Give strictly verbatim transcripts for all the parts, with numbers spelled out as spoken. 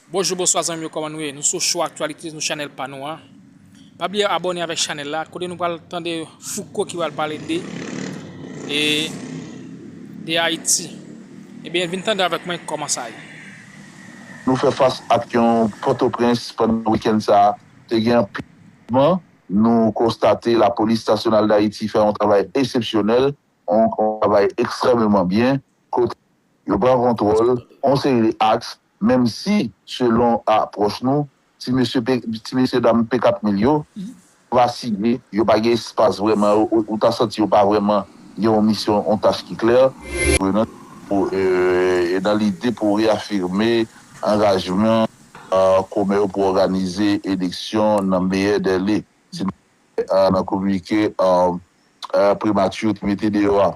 Bonjou, bonswa zanmi yo, kòman nou ye? Nou sou Show Actualité, nou chanèl pa nou an. Pa bliye abòne avèk chanèl la, kote nou pral tande Fouco ki pral pale de, e, de Ayiti. Ebyen, vin tande avèk mwen kòman sa ye. Nou fè fas ak yon Pòtoprens pandan wikenn sa a. Te gen anpil mouvman. Nou konstate Lapolis Nasyonal Dayiti fè yon travay eksepsyonèl, yon, yon travay ekstrèmeman byen, kote yo pran kontwòl yon seri de aks, menm si, selon apwòch nou, ti mesye, P- ti mesye dam P kat mil yo, vasiye, yo pa gen espas vrèman, ou, ou ta santi yo pa vrèman gen yon misyon, yon tach ki klè. Pou, e, e nan lide pou reyafime angajman, e, komè yo pou òganize eleksyon nan meyè dèle. Si nou, e, nan kominike, e, e, primati te mete deyò a.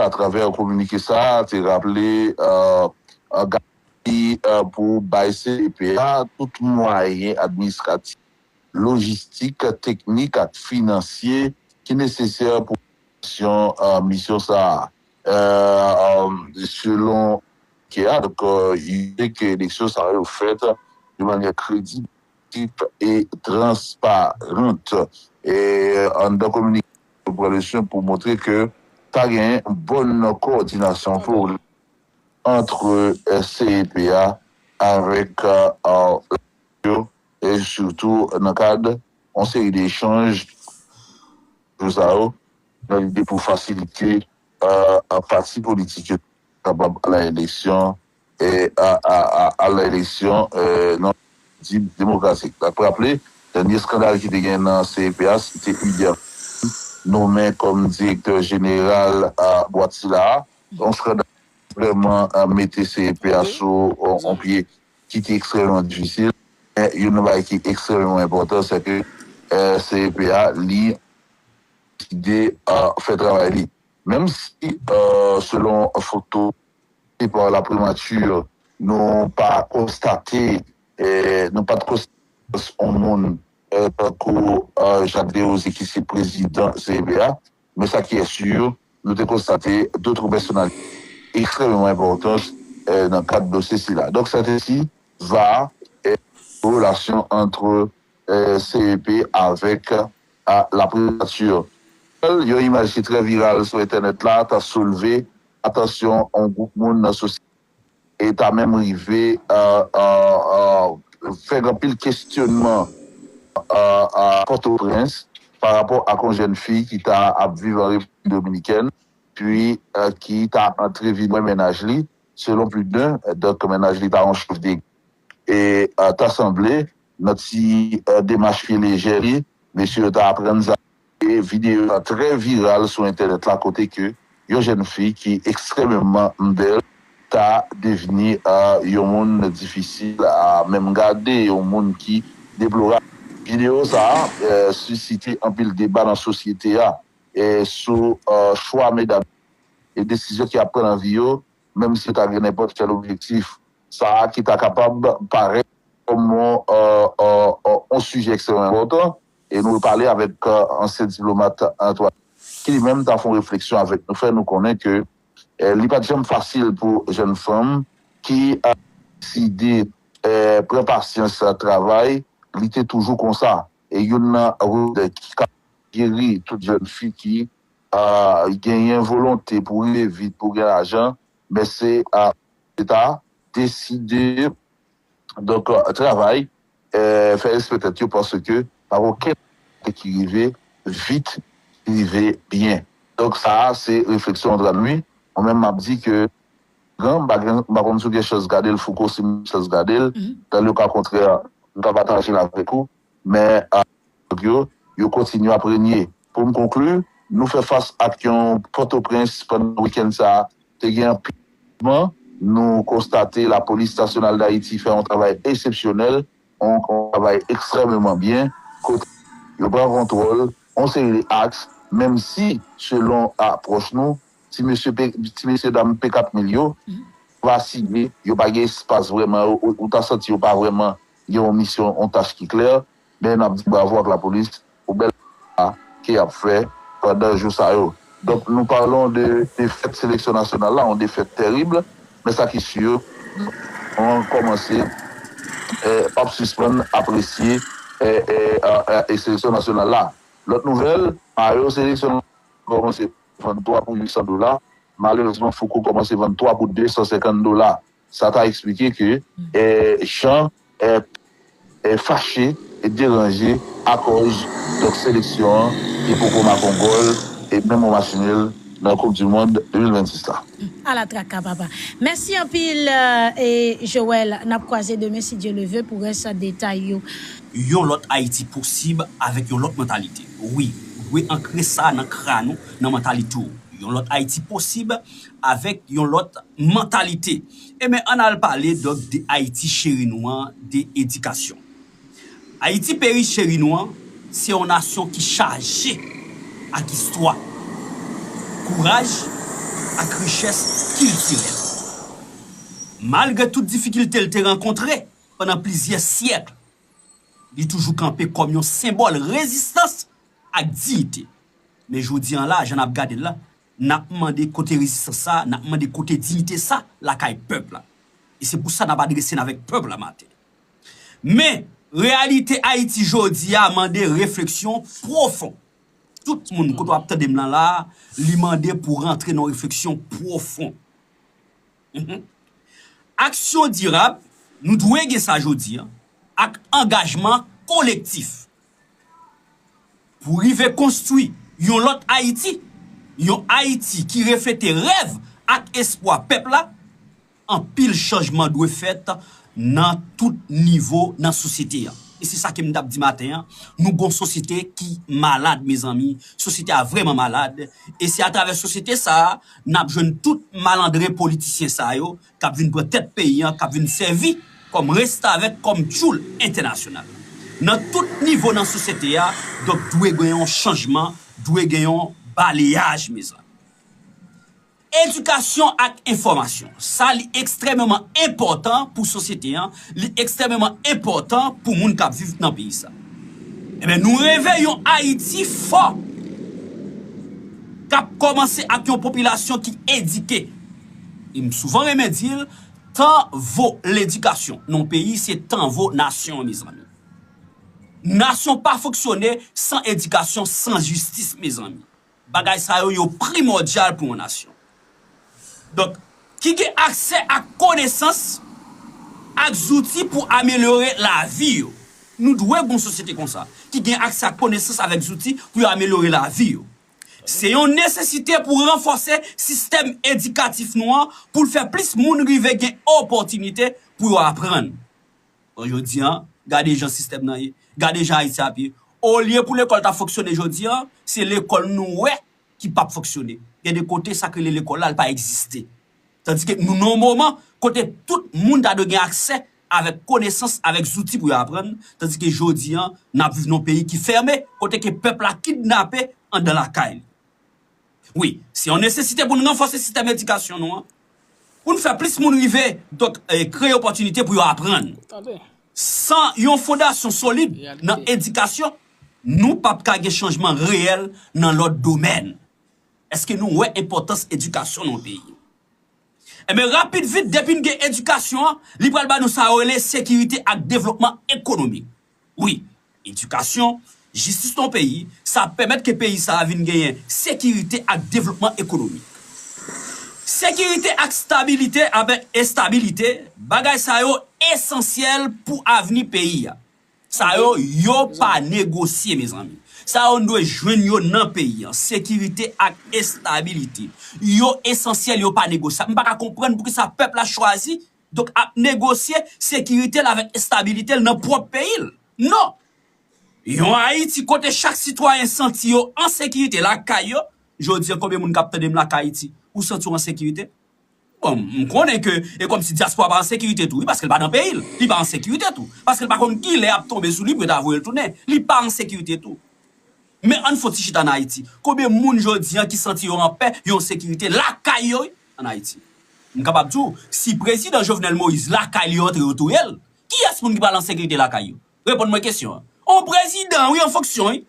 Atravè kominike sa a, te raple, e, e, garanti, e, pou bay C E P A tout mwayen administratif, lojistik, teknik ak finansye ki nesesè pou misyon, e, misyon sa a. E, e, selon ke a, donk, e, ide ke eleksyon sa yo fèt de manyè kredib, e transparant. E anndan kominike, yo pran lesyon pou montre ke ta gen bòn kowòdinasyon pou ant, e, C E P A avèk, e, e, yo, e sitou nan kad yon seri de echanj, jou sa yo, nan lide pou fasilite, e, e, pati politik yo kapab al nan eleksyon, e, a, a, a, al nan eleksyon, e, nan di- demokratik. N ap raple, dènye eskandal ki te gen nan C E P A, se te Hubert nonmen kòm direktè jeneral, e, bwat sila a. Yon eskandal vrèman, e, mete C E P A sou yon, yon pye ki te ekstrèmeman difisil. Men youn nan bagay ki ekstrèmeman enpòtan, se ke, e, C E P A, li deside, e, fè travay li. Menm si, e, selon foto pa la primati, nou pa konstate, e, nou pa t konstate yon moun, e, tankou, e, Jacques Desrosiers ki se prezidan C E P A, men sa ki est sûr, nou te konstate dòt pèsonalite ekstrèmeman enpòtan, e, nan kad dosye sila. Donk, sa te si va, e, relasyon ant, e, C E P avèk, a, la primati. Yon imaj ki trè viral sou entènèt la ta soulve atansyon yon gwoup moun nan sosyete e ta menm rive, e, e, e, fè anpil kesyonman, e, e, Pòtoprens pa rapò ak yon jèn fi ki ta ap viv an Repiblik Dominikèn, pi, e, ki ta antre vin wè mennaj li, selon plis de, donk mennaj li ta yon chèf de e, e, ta sanble, nan ti, e, demach pye lejè li, mesye yo ta aprann zam. E videyo a trè viral sou entènèt la, kote ke yon jèn fi ki ekstrèmeman bèl ta devni, e, yon moun difisil a menm gade, yon moun ki deplorab. Videyo sa a, e, sisite anpil deba nan sosyete a, e, sou, e, chwa medam e desizyon ki ap pran nan vi yo, menm si yo ta gen nenpòt kèl objektif. Sa a ki ta kapab parèt kòm yon, e, e, e, yon sijè ekstrèmman enpòtan, e nou pale avèk, e, ansyen diplomat Antoine, ki li menm ta fè yon refleksyon avèk nou, fè nou konnen ke, e, li pa t janm fasil pou jèn fanm ki, e, deside, e, pran pasyans, e, travay, li te toujou konsa. E youn nan remèd ki ka geri tout jèn fi ki, a, genyen volonte pou rive vit, pou gen lajan, men se, a, Leta deside, donk, a, travay, e, fè respekte tèt yo, paske pa gen okenn ki rive vit, ki rive byen. Donk, sa a, se refleksyon Antoine wi. Mwen menm, m ap di ke gran, m pa gen, m pa konn si w gen chans gade l, Fouco, si m gen chans gade l, dans le cas contraire, m ka pataje l avèk ou, men, a, yo, yo kontinye ap renye. Pou m konkli, nou fè fas ak yon Pòtoprens pandan wikenn sa a, te gen anpil mouvman, nou konstate Lapolis Nasyonal Dayiti fè yon travay eksepsyonèl, yon, yon travay ekstrèmeman byen, kote yo pran kontwòl yon seri de aks, menm si, selon apwòch nou, ti mesye, P- ti mesye dam P kat mil yo vasiye, yo pa gen espas vrèman, ou, ou ta santi yo pa vrèman gen yon misyon, yon tach ki klè, men n ap di bravo ak lapolis pou bèl sa ke y ap fè pandan jou sa yo. Donk, nous parlons de defèt seleksyon nasyonal la, yon defèt tèrib, men sa ki si, nou an kòmanse eh, p ap sispann apresye, eh, eh, eh, eh, seleksyon nasyonal la. Lòt nouvèl, mayo seleksyon kòmanse vann twa pou uit san dola. Malerezman, Fouco kòmanse vann twa pou de san senkant dola. Sa ta eksplike ke, eh, Jean, eh, eh, fache e deranje akòz, donk, seleksyon an ki poko make yon gòl e menm yon match nil nan Koup di Mond de mil vennsis la. Ala traka, papa. Mèsi anpil, eh, e Joël. N ap kwaze demen, si Dye le veut, pou rès detay yo. Yon lòt Ayiti posib avèk yon lòt mantalite. Wi, ou dwe ankre sa nan kràn ou, nan mantalite w. Yon lòt Ayiti posib avèk yon lòt mantalite. Ebyen, ann al pale, donk, de Ayiti cheri nou an, de edikasyon. Ayiti peyi cheri nou an, se yon nasyon ki chaje ak istwa, kouraj ak richès kiltirèl. Malgre tout difikilte l te rankontre pandan plizyè syèk, li toujou kanpe kòm yon senbòl rezistans ak diyite. Men jodi an la, jan n ap gade l la, n ap mande kote rezistans sa, n ap mande kote diyite sa lakay pèp la. E se pou sa n ap adrese n avèk pèp la maten. Men, reyalite Ayiti jodi a mande refleksyon pwofon. Tout moun, kote w ap tande m lan la, li mande pou rantre nan refleksyon pwofon. Mhm. Aksyon dirab, nou dwe gen sa jodi a, ak angajman kolektif. Pou rive konstwi yon lòt Ayiti, yon Ayiti ki reflete rèv ak espwa pèp la, anpil chanjman dwe fèt nan tout nivo nan sosyete a. E se sa ke m t ap di maten an, nou gon sosyete ki malad, mezanmi. Sosyete a vrèman malad. E se atravè sosyete sa a, n ap jwenn tout malandren politisyen sa yo k ap vin pran tèt peyi an, k ap vin sèvi kòm restavèk, kòm tchoul entènasyonal. Nan tout nivo nan sosyete a, donk dwe gen yon chanjman, dwe gen yon baleyaj, mezanmi. Edikasyon ak enfòmasyon. Sa li ekstrèmeman enpòtan pou sosyete an, li ekstrèmeman enpòtan pou moun k ap viv nan peyi sa. Ebyen, nou reve yon Ayiti fò k ap kòmanse ak yon popilasyon ki edike. E m souvan renmen di l, tan vo ledikasyon. Nan yon peyi, se tan vo nasyon an, mezanmi. Nasyon pa fonksyone san edikasyon, san jistis, mezanmi. Bagay sa yo, yo primòdyal pou yon nasyon. Donk, ki gen aksè ak konesans, ak zouti pou amelyore lavi yo. Nou dwe gen yon sosyete konsa, ki gen aksè ak konesans avèk zouti pou yo amelyore lavi yo. Se yon nesesite pou ranfòse sistèm edikatif nou an, pou l fè plis moun rive gen opòtinite pou yo aprann. Bon, jodi an, gade jan sistèm nan ye. Gade jan Ayiti ap ye. Olye pou lekòl ta fonksyone jodi an, se lekòl nou wè ki p ap fonksyone. Gen de kote, sa k rele lekòl la, l pa egziste. Tandike nou nan yon moman kote tout moun ta dwe gen aksè avèk konesans, avèk zouti pou yo aprann, tandike jodi an, n ap viv nan yon peyi ki fèmen, kote ke pèp la kidnape anndan lakay li. Wi, se yon nesesite pou n ranfòse sistèm edikasyon nou an, pou n fè plis moun rive, donk, eh, kreye opòtinite pou yo aprann. San yon fondasyon solid nan edikasyon, nou p ap ka gen chanjman reyèl nan lòt domèn. Èske nou wè enpòtans edikasyon nan yon peyi? Enben, rapid vit, depi n gen edikasyon an, li pral ba nou sa yo rele sekirite ak devlopman ekonomik. Wi, edikasyon, jistis nan yon peyi, sa ap pèmèt ke peyi sa a vin genyen sekirite ak devlopman ekonomik. Sekirite ak stabilite, avèk estabilite, bagay sa yo esansyèl pou avni peyi a. Sa yo, yo pa negosye, mezanmi. Sa yo, n dwe jwenn yo nan peyi an. Sekirite ak estabilite. Yo esansyèl, yo pa negosyab. M pa ka konprann poukisa pèp la chwazi, donk, ap negosye sekirite l avèk estabilite l nan pwòp peyi l. Non! Yon Ayiti kote chak sitwayen santi yo an sekirite lakay yo, jodi a, konbyen moun k ap tande m lakay Ayiti? Ou santi w an sekirite? Bon, m konnen ke e kòmsi dyaspora pa an sekirite tou, wi, paske l pa nan peyi l. Li pa an sekirite tou, paske l pa konn kilè y ap tonbe sou li pou yo ta voye l tounen. Li pa an sekirite tou. Men ann fè yon ti chita ann Ayiti. Konbyen moun jodi an ki santi yo anpè, yo an sekirite lakay yo, wi, ann Ayiti? M kapab di w, si prezidan Jovenel Moïse lakay li yo antre yo touye l, kiyès moun ki pral an sekirite lakay yo? Reponn mwen kesyon an. On prezidan, wi, an fonksyon, wi.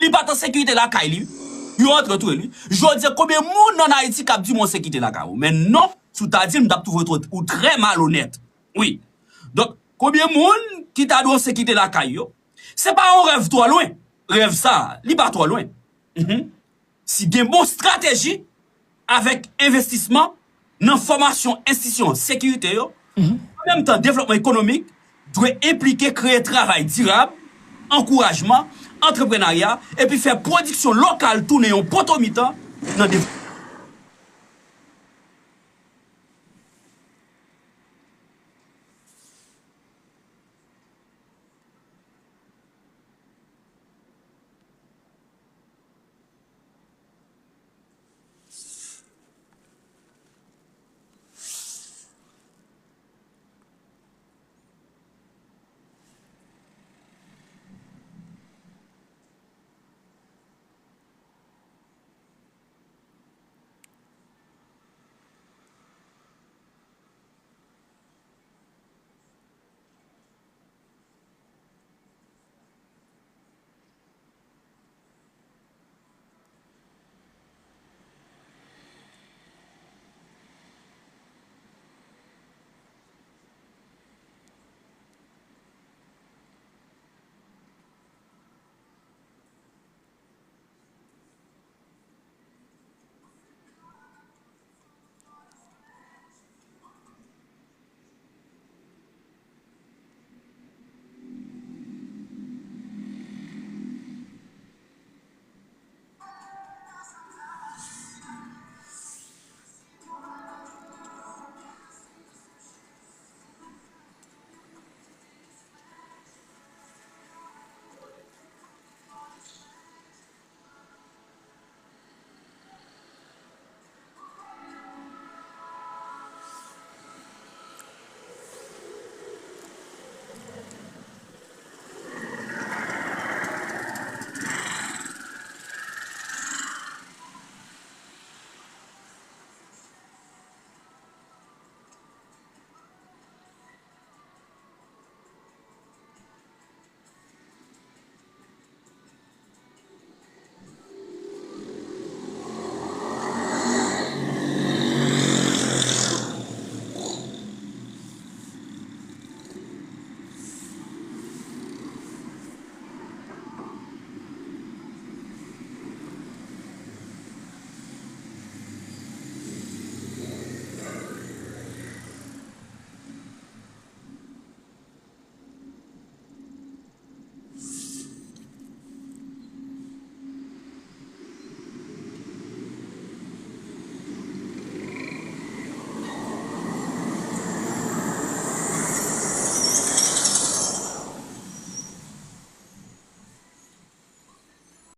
Li pa t an sekirite lakay li, wi. Yo antre touye l, wi. Jodi a, konbyen moun ann Ayiti k ap di mwen sekirite lakay ou? Men non, si w ta di l, m t ap twouve ou, ou trè malonèt. Wi. Donk, Konbyen moun ki ta dwe sekirite lakay yo? Se pa yon rèv twò lwen. Rèv sa, li pa twò lwen. Mhm. Si gen bon estrateji avèk envestisman nan fòmasyon enstitisyon sekirite yo, an menm tan devlopman ekonomik dwe enplike kreye travay dirab, ankourajman, antreprenarya, epi fè pwodiksyon lokal tounen yon poto mitan nan devlopman.